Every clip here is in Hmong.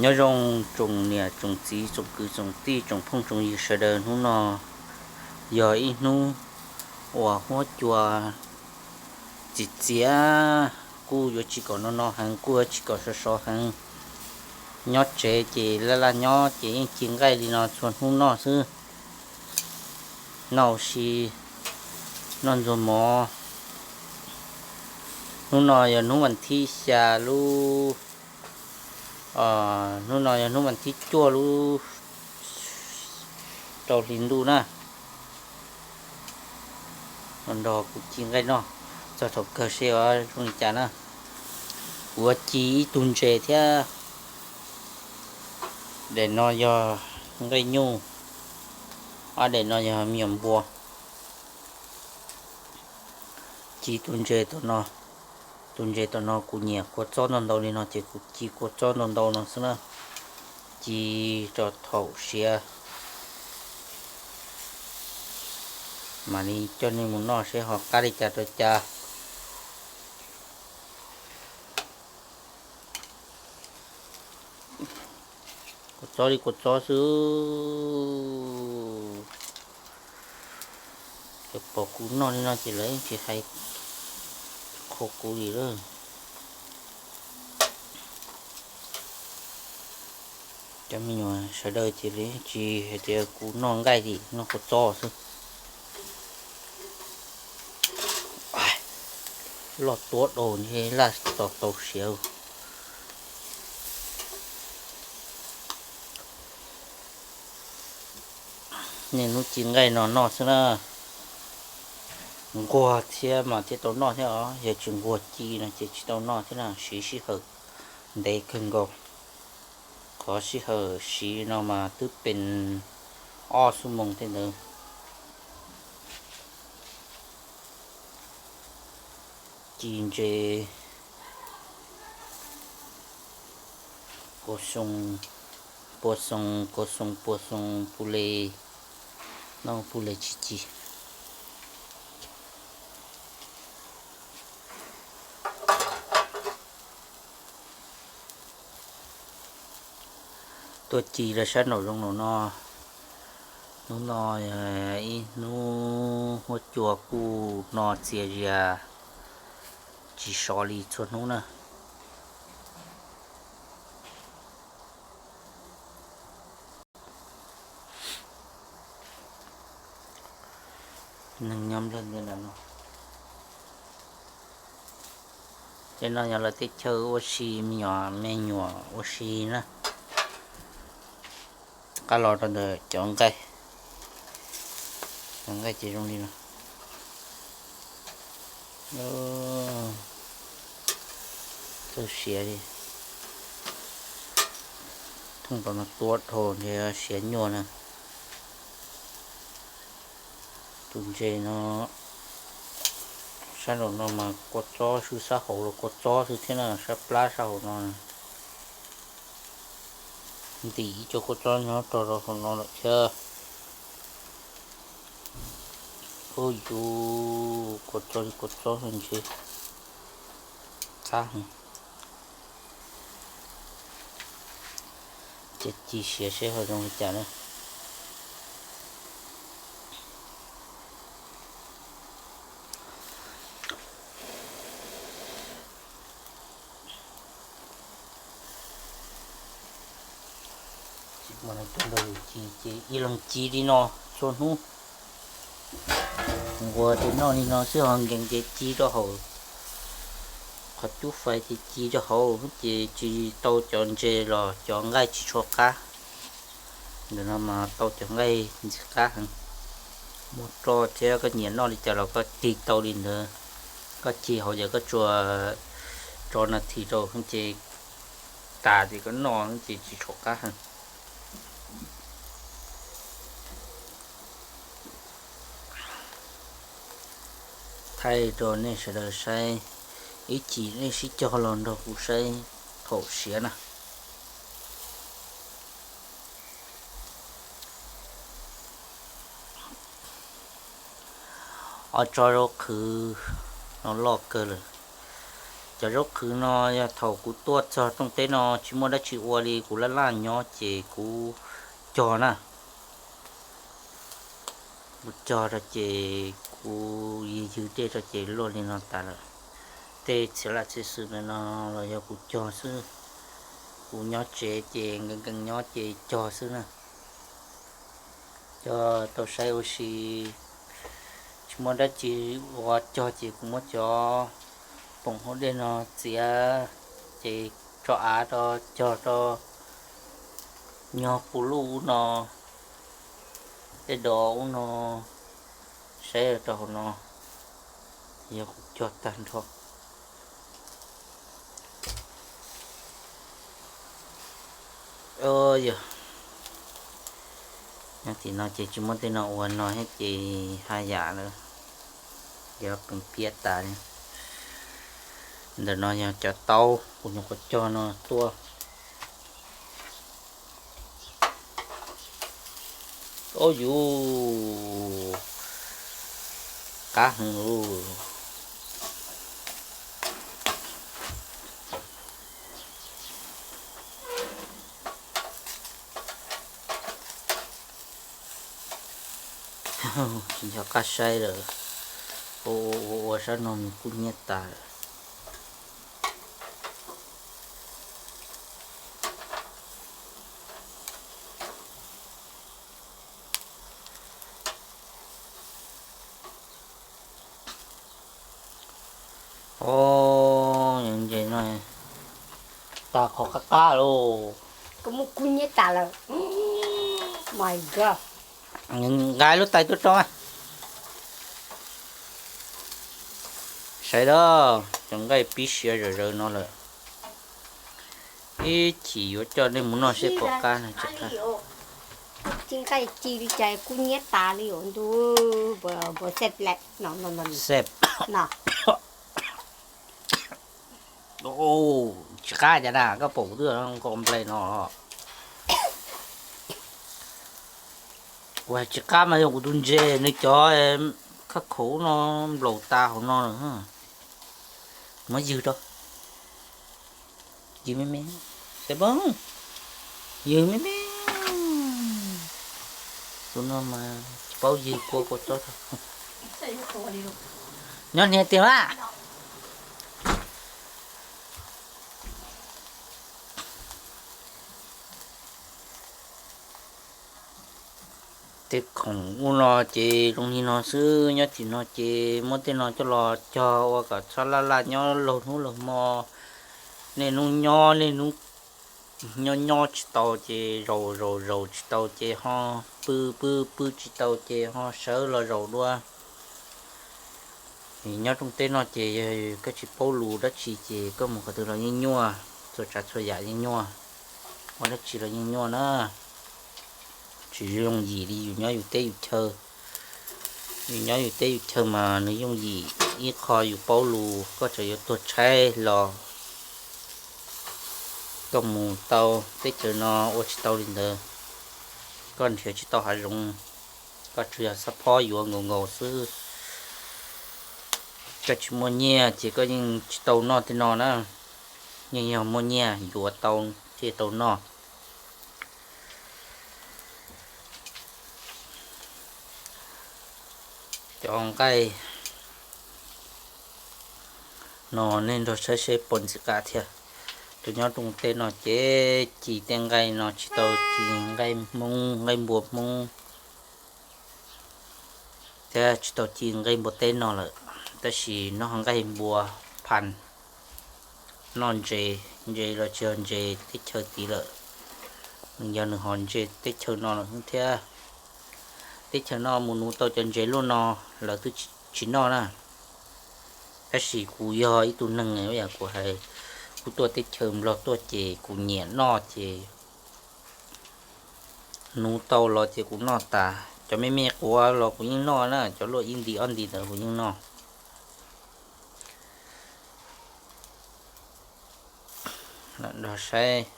Nyob zoo tsoom niam tsoom txiv tsoom kwv tsoom tij tsoom phooj tsoom ywg sawv daws, hnub no yog ib hnub uas huab cua txiv txiav, kuj yuav tsis kom no no heev, kuj yuav tsis kom sov sov heev. Nyob tsev ces laj laj nyob ces yeej ci nqaij li no txhua hnub noj xwb. Noj ua si, noj ntxuag mov. Hnub no yog hnub vas thib xya lub, hnub no yog hnub vas thib cuaj lub rau hli ntuj na. Nrog kuv ci nqaij noj txog thaum kawg seb zoo li cas na. Kuv ci ib tug ntses thiab. Daim no yog nqaij nyuj, ob daim no yog me nyuam npua. Ci tus ntses tom no, tus ntses tom no kuv nyiam kua txob ntau ntau li no ces kuv ci kua txob ntau ntau no xwb na. Ci rau thaum siav mam li coj nej mus noj seb ho qab li cas rau cas. Kua txob li kua txob xwb. Cov pom kuv noj li no ces lawv tsis hais qhov kuv li lawm. Cov me nyuam sawv daws ces lawv tsis hais tias kuv noj nqaij li, noj kua txob xwb. Loj tuab daus ntshe laj tos tau siav. Niaj hnub ci nqaij no noj xwb na. Nquag thiab mas thiaj tau noj thiab os, yog tsis nquag ci no ces tsis tau noj thiab na, siv sij hawm ntev kawg nkaus. Qhov sij hawm siv no mas twb pes ob xuab moos tej ntawd. Ci ntses, kua xoo, pua xoo, kua xoo pua xoo, pua le, noj pua le tsis ci. Tuaj ci rau sab nraum zoov no, hnub no ib hnub huab cua kuj no txias zias tsis sov li txhua hnub na. Neeg nyob nplawg ntias ntawm no. Tej no yog lawv tej chaw ua si, me nyuam me nyuam ua si na. Qab los rau ntawm cov nqaij, cov nqaij ces zoo li no. Txawj siav li. Thooj tom no tuab dhau ntshe siav nyuaj na. Tus ntses no, sab nraum no mas kua txob xwb, sab hauv los kua txob xwb thiab na, sab plab sab hauv no. Ntim ib co kua txob nyob rau hauv no lawm thiab. Ub yus, kua txob li kua txob ntshe qab heev. Ces ci siav seb ho zoo li cas na. Ci ces ib leeg ci li no txhua hnub. Nquag ces noj li no xwb, ho nkees ces ci rau hauv qhov cub fais ces ci rau hauv ces tsis tau cov ntses los cov nqaij tsis tshua qab. Ntawm no mas tau cov nqaij ntxim qab heev, muaj roj thiab, koj nyiam noj li cas los koj tig tau li ntawd. Koj ci hauv ces koj tsuas tso nas this rau ces tas ces koj noj ces tsis tshua qab heev. Thaij rau nej sawv daws saib, ib chim nej sib cog los nrog kuv saib thaum siav na. Ob tsob zaub qhwv no loj kawg lawm, Cov zaub qhwv no yog thaum kuv tuaj txog rooj teb no tsis muaj dab tsi ua li, kuv laj laj nyob ces kuv cog na. Kuv cog rau ces kuv ywg ywg dej rau ces luaj li no tas lawm. Tej txhia laj txhia xwm ntawm no los yog kuv cog xwb. Kuv nyob tsev ces nkees nkees nyob ces cog xwb na. Cog tau saib ua si, tsis muaj dab tsi ua cog ces kuv muab cov poom hauv dej no txiav ces tso av rau, cog rau, nyog puv luj ub no, tej dos ub no, saib rau hauv no, yog kuv cog tag nrho. Yog, nyob tim no ces tsis muaj tej no ua no thiab ces haj yam lawm, yog qees piab tas li. Ntawm no yog cov taub kuv nyuam qhuav cog no tuaj. Ub yus, qab heev lauj. Tsis nco qab saib lawm, ua ua ua sab no nws kub hnyiab tas lawm. Os, nce no tas qhov qab qab lauj. Koj muab kub hnyiab tas lawm. My God. Nqa lub tais tuaj rau. Saib da, cov nqaij pib siav zom zaws no lawm. Ib chim yuav coj nej mus noj seb puas qab no tsis qab. Tsis nqaij ci li cas kub hnyiab tas li os ntuj, npua xeb lem no no no. Xeb no. Tsis qab cas na, koj pom kuv twb nqos nplej no. Kuv hais tsis qab mas yog kuv tus ntses nws cov khab khaum no nplaum tas hauv no lawm. Muab ywg rau. Ywg me me. Xav pom, ywg me me. Tus no mas tsis paub ywg kua kua tsob. Nyob hniav tiag mas. Tej khoom ub no ces zoo li no xwb, nyob tim no ces muab tej no coj los cog ua kom txhob laj laj nyob laug hnub laug hmo. Nej hnub nyob nej hnub nyob nyob tsis tau ces zaum zaum zaum tsis tau ces ho pw pw pw tsis tau ces ho sawv los zaum dua. Nyob rooj teb no ces yog koj tsis paub lus dab tsi ces koj mus qhov twg los yeej nyuaj, txhua tsav txhua yam yeej nyuaj, ua dab tsi los yeej nyuaj na. Tsis yooj yim li yus nyob yus teb yus chaw. Yus nyob yus teb yus chaw mas nws yooj yim, ib qho yus paub lus koj tseem yuav tuag tshaib los koj mus tau teb chaws no ua tsis tau li ntawd. Koj nrhiav tsis tau hav zoov, koj tsuas yog xab phob yuav nkaus nkaus xwb. Koj tsis muaj nyiaj ces koj yeej tsis tau noj tej no na. Yeej yog muaj nyiaj yuav tau thiaj tau noj. Cov nqaij no nej nrog saib seb puas ntxim qab thiab. Tus nyob rooj teb no ces ci tej nqaij no tsis tau ci nqaij Hmoob, nqaij npua Hmoob thiab tsis tau ci nqaij npua teb no lawm, tab sis noj nqaij npua phas, noj ntses, ntses los tsis yog ntses teb chaws tid lawm, nws yog nws hov ntses teb chaws no lawm thiab. Teb chaws no mus nuv tau cov ntses luaj no lawv twb tsis noj na. Tab sis kuv yog ib tug neeg ib yam kuv hais, kuv tuaj teb chaws Nplog tuaj ces kuv nyiam noj ces nuv tau los ces kuv noj tas. Cov me me quav los kuv yeej noj na, cov luaj ib nti ob nti ntawd kuv yeej noj. Lam nrog saib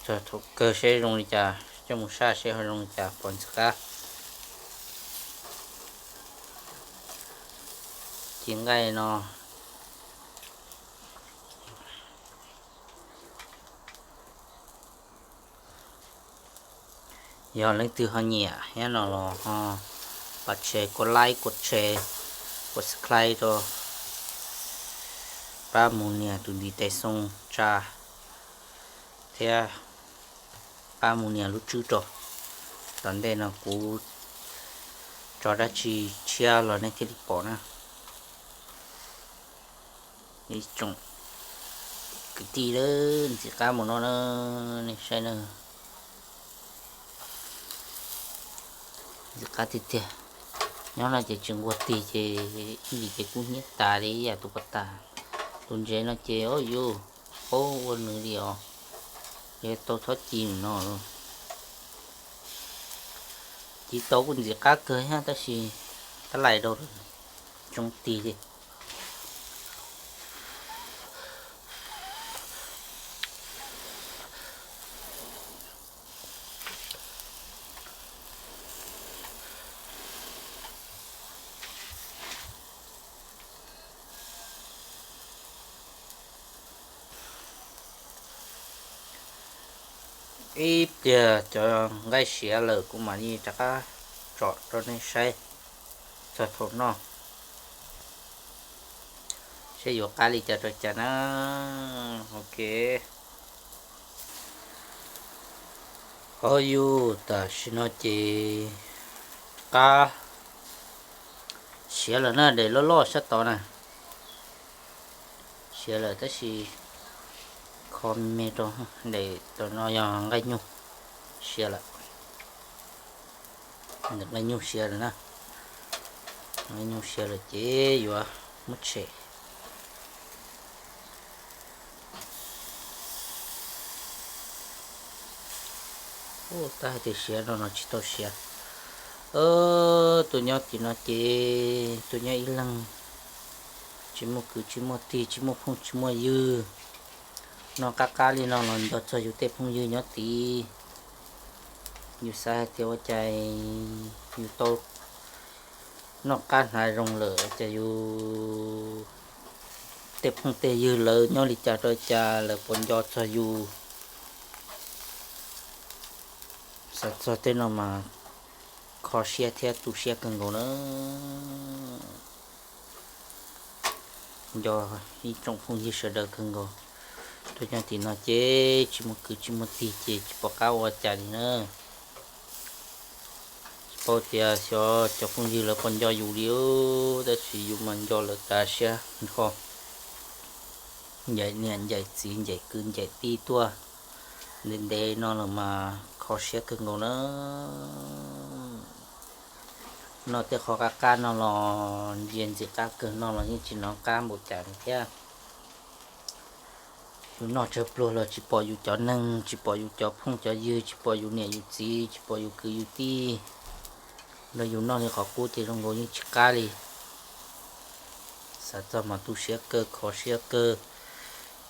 txog thaum kawg seb zoo li cas, coj mus saj seb ho zoo li cas pom ntxim qab. Ci nqaij no Yog leej twg ho nyiam thiab no los ho pab share, kov like, kov share, kov subscribe rau, pab mus nias tus ntiv tes xoo tsa thiab pab mus nias lub tswb rau. Tom ntej no kuv tso dab tsi tshiab los nej thiaj li pom na. Ib tsoom kwv tij, ntxim qab mus no na, nej saib na. Ntxim qab tiag tiag. Nyob no ces tsis nquag tig ces ib ntsis ces kub hnyiab tas li ib yam tus pov tas. Tus ntses no ces o yus paub ua nws li os. Yog tau txhob ci no. Ci tau kuj ntxim qab kawg thiab tab sis tab lais rau tsoo tig li. Ib pliag cov nqaij siav lawm kuv mam li rov qab tsom rau nej saib txog thaum noj, seb yuav qab li cas rau cas na. Ok. Ho yus tam sim no ces qab siav lawm na, daim loj loj sab tod na. Siav lawm tab sis kho me rau, daim tom no yog nqaij nyuj siav lawm. Nqaij nyuj siav lawm na. Nqaij nyuj siav lawm ces yuav muab tshem. Tab hais tias siav no no tsis tau siav. Tus nyob tim no ces tus nyob ib leeg, tsis muaj kwv tsis muaj tij, tsis muaj phooj tsis muaj ywg. Noj qab qab li no los nco txog yus tej phooj ywg nyob tid. Yus xav hais tias ua cas yus tau noj qab hnav zoo lawm cas yus tej phooj tej ywg lawv nyob li cas rau cas lawv puas nco txog yus. Xav txog tej no mas kho siab thiab tu siab kawg nkaus na. Nco ib tsoom phooj ywg sawv daws kawg nkaus. Tuaj nyob tim no ces tsis muaj kwv tsis muaj tij ces tsis pom qab ua cas li na. Tsis paub tias xyov cov phooj ywg lawv puas nco yus li, tab sis yus mas nco lawv tas siab nrho. Ncaim niam ncaim txiv ncaim kwv ncaim tij tuaj ntev ntev no los mas kho siab kawg nkaus na. Noj tej qhov qab qab no los ntsia ntxim qab kawg, noj los yeej tsis hnov qab npaum cas li thiab. Yus noj tsawg pluag los tsis pom yus cov neeg, tsis pom yus cov phooj cov ywg, tsis pom yus niam yus txiv, tsis pom yus kwv yus tij nrog yus noj li qhov qub ces zoo nkaus yeej tsis qab li. Xav txog mas tu siab kawg, kho siab kawg.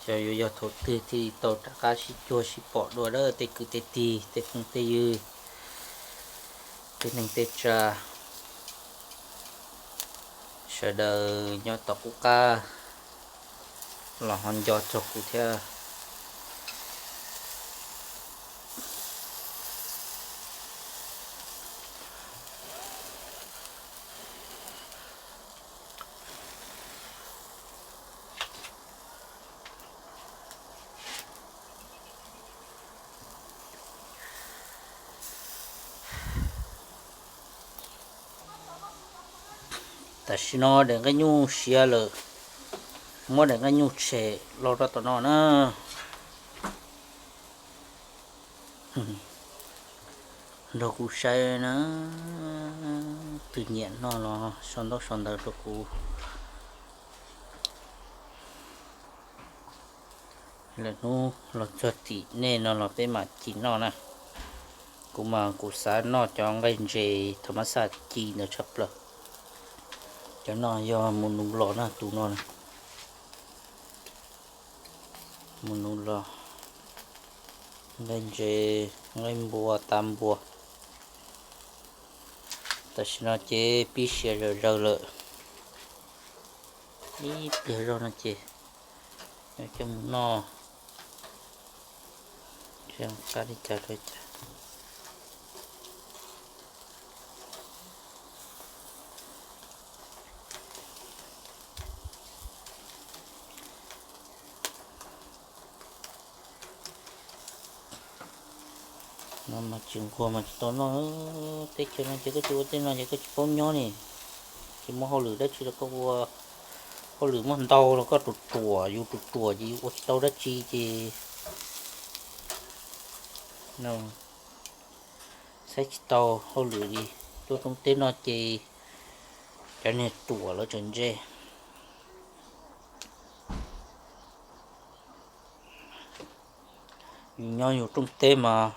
Xyov yuav yog thaum twg thiaj li tau rov qab sib cuag sib pom dua lawm tej kwv tej tij, tej phooj tej ywg, tej neeg tej tsav, sawv daws nyob tom qub qab los ho nco txog kuv thiab. Tam sim no daim nqaij nyuj siav lawm, muab daim nqaij nyuj tshem los rau tom no na. Nrog kuv saib na, tus nyiam noj los sau ntaub sau ntawv rau kuv. Lwm hnub los txog tim nej no los peb mam ci noj na. Kuv mas kuv xav noj cov nqaij ntses thaum mab xaj ci ntawd tshaj plaws. Cov no yog mus nus los na, tus no na. Mus nus los, nqaij ntses, nqaij npua, tav npua. Tam sim no ces pib siav zawm zaws lawm. Ib pliag zog no ces coj mus noj, qab li cas rau cas. No mas tsis nquag mas tsis tau noj. Teb chaws no ces koj tsis ua tej no ces koj tsis paub nyob ne. Tsis muaj hauj lwm dab tsi los koj ua, hauj lwm muaj ntau los koj ruam ruam, yus ruam ruam ces yus ua tsis tau dab tsi ces no, saib tsis tau hauj lwm li. Tuaj rooj teb no ces cov niag ruam lawv tseem ntse. Yus nyob yus rooj teb mas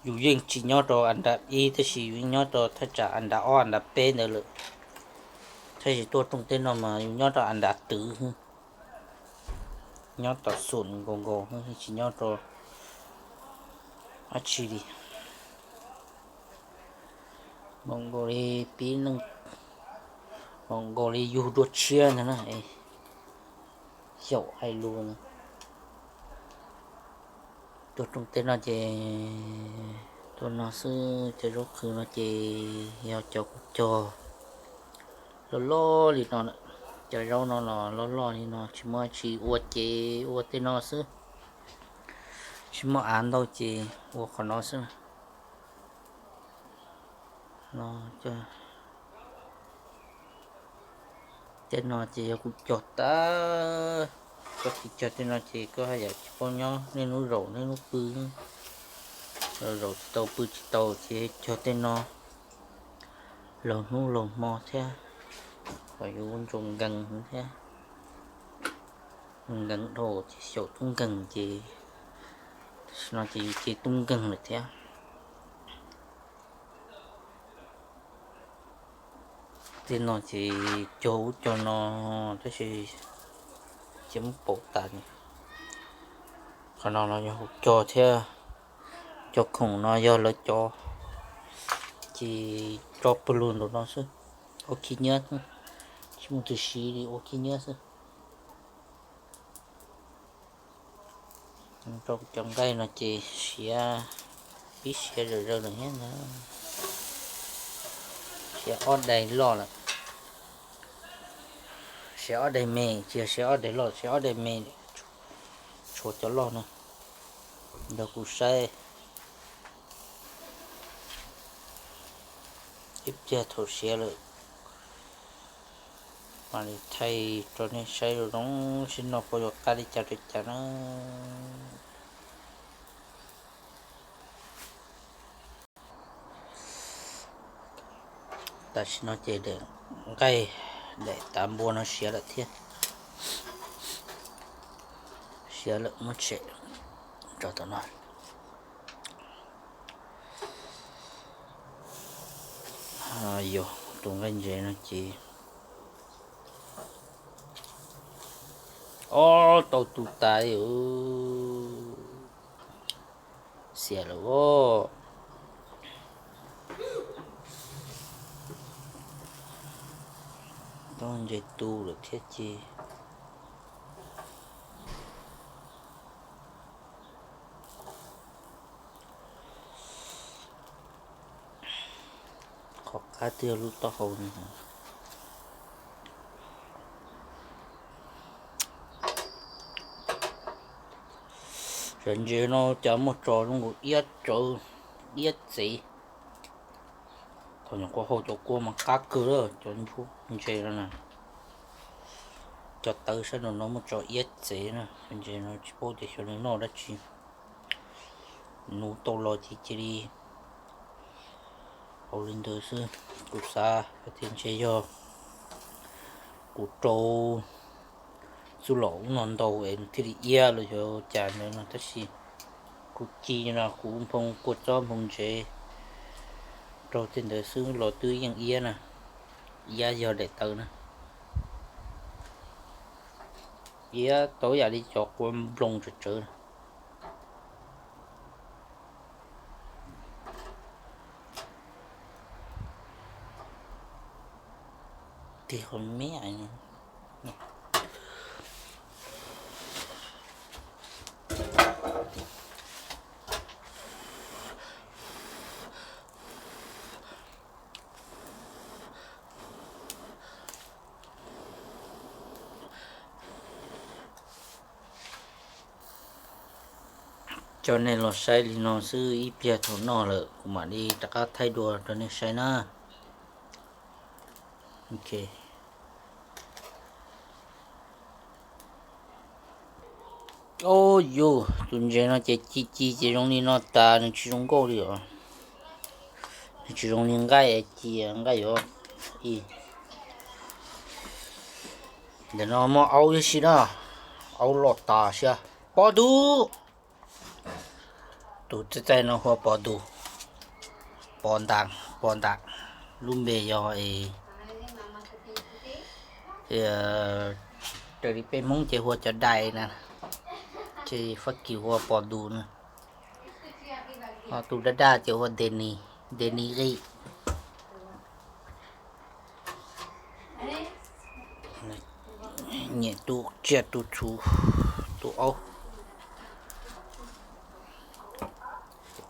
yus yeej tsis nyob rau an dab ib tab sis yus yeej nyob rau thaj tsam an dab ob an dab peb ntawd lawm. Tab sis tuaj rooj teb no mas yus nyob rau an dab twv, nyob tom xum nkaus nkaus, tsis nyob rau dab tsi li. Npaum nkaus li pib neej, npaum nkaus li yug dua tshiab ntag na. Xyaum hais lus na. Tuaj rooj teb no ces tuaj no xwb, cov zaub qhwv no ces yog cov kuv cog loj loj li no lawm. Cov zaub no los loj loj li no tsis muaj tsis ua ces ua tej no xwb. Tsis muaj av ntau ces ua qhov no xwb. No, tej no ces yog kuv cog tag. Koj tsis cog tej no ces koj haj yam tsis paub nyob, niaj hnub zaum niaj hnub pw. Zaum tsis tau pw tsis tau ces cog tej no laug hnub laug hmo thiab, kom yus ua ntsos nkees thiab. Nkees dhau ces xyaum tub nkeeg ces, tam sim no ces yus ces tub nkeeg lawm thiab. Tej no ces cog ub cog no, tab sis ces muab pauv tas. Qhov no los yog hauv cog thiab, cov khoom no yog lawv cov, ces tso pawg lug ntawm no xwb. Ua khib nyiab, tsis muaj tus siv li, ua khib nyiab xwb. Rau cov nqaij no ces siav, pib siav zawm zaws lawm thiab ntag. Siav ob daim loj lawm, siav ob daim me, tsis yog siav ob daim loj, siav ob daim me, tshuav cov loj no. Nrog kuv saib ib pliag thaum siav lawm mam li thaij rau nej saib zoo zoo seb noj puas yuav qab li cas rau cas na. Tam sim no ces daim nqaij, daim tav npua no siav lawm thiab. Siav lawm muab tshem rau tom no. Yog tus nqaij ntses no ces ob tau tu tas li. Xiam lawm os. Tau ntses tu lawm thiab ces qhov qab twb yog lub taub hau no. Cov ntses no cas muaj tso zoo nkaus iab tsawv, iab txev. Thaum nyuam qhuav hau cov kua mas qab kawg lawm cov ntses no na. Cov tawv sab nraum no muaj tso iab txev na, cov ntses no tsis paub tias xyov nws noj dab tsi. Nuv tau los ces cia li hau li ntawd xwb. Kuv xav hais tias ntshe yog kuv rau txuj lom ub no ntau es nws thiaj li iab los yog cas ntawd no, tab sis kuv ci no kuv nphoo kua txob nphoo ntsev rau tej ntawd xwb los twb yeej iab na. Iab yog daim tawv na. Iab tau yam li cov kua nploos tsawv tsawv. Tig qhov me. Coj nej los saib li no xwb, ib pliag thaum noj lawm kuv mam li rov qab thaij dua rau nej saib na. Au yus, tus ntses no ces ci ci ces zoo li no tas, nws tsis zoo nkauj li os. Nws tsis zoo li nqaij ci, nqaij yuav i. Ntawm no muaj aub thiab si na, aub loj tas siab. Pov tus, tus txaij txaij no hu ua Pov tus, Pov Ntas, Pov Ntas, lub npe yog es raws li peb Hmoob ces hu ua cov dais na, ces Fab Kis hu ua Pov tus na. Ho tus daj daj ces hu ua Denis, Denis Qis. Nyiam tus tsiaj tus txhu, tus aub.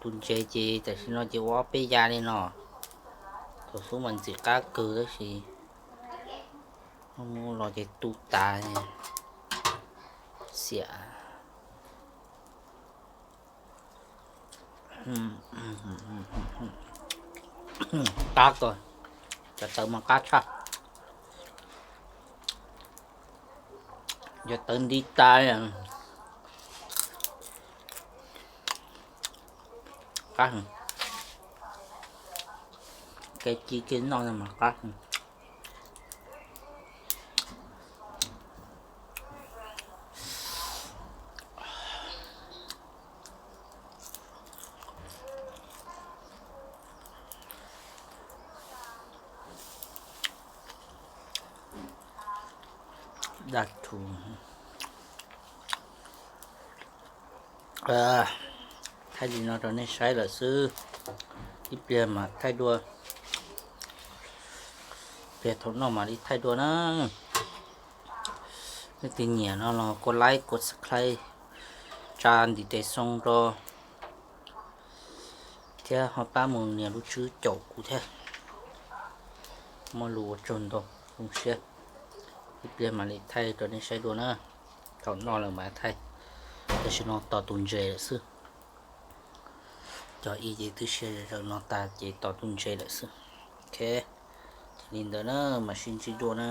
Tus ntses ces tam sim no ces ua ob peb ya li no. Thaum xub mas ntxim qab kawg tab sis muab los ces tu tas, xiam. Qab kawg, cov tawv mas qab tshaj. Cov tawv nti tas, qab heev. Kev ci kev noj mas qab heev. Daj thu. Thaij li no rau nej saib lawm xwb, ib pliag mam thaij dua. Pliag thaum noj mam li thaij dua na. Leej twg nyiam no los kov like kov subscribe, tsa ntiv tes xoo rau thiab ho pab mus nias lub tswb caum kuv thiab. Muaj lus ua tsaug ntau, zoo siab. Ib pliag mam li thaij rau nej saib dua na. Thaum noj lawm mam thaij. Tam sim no tos tus ntses lawm xwb. Cov i ces twb sia zaws no tas ces tos tus ntses lawm xwb. Ok, li ntawd na, mam sib ntsib dua na.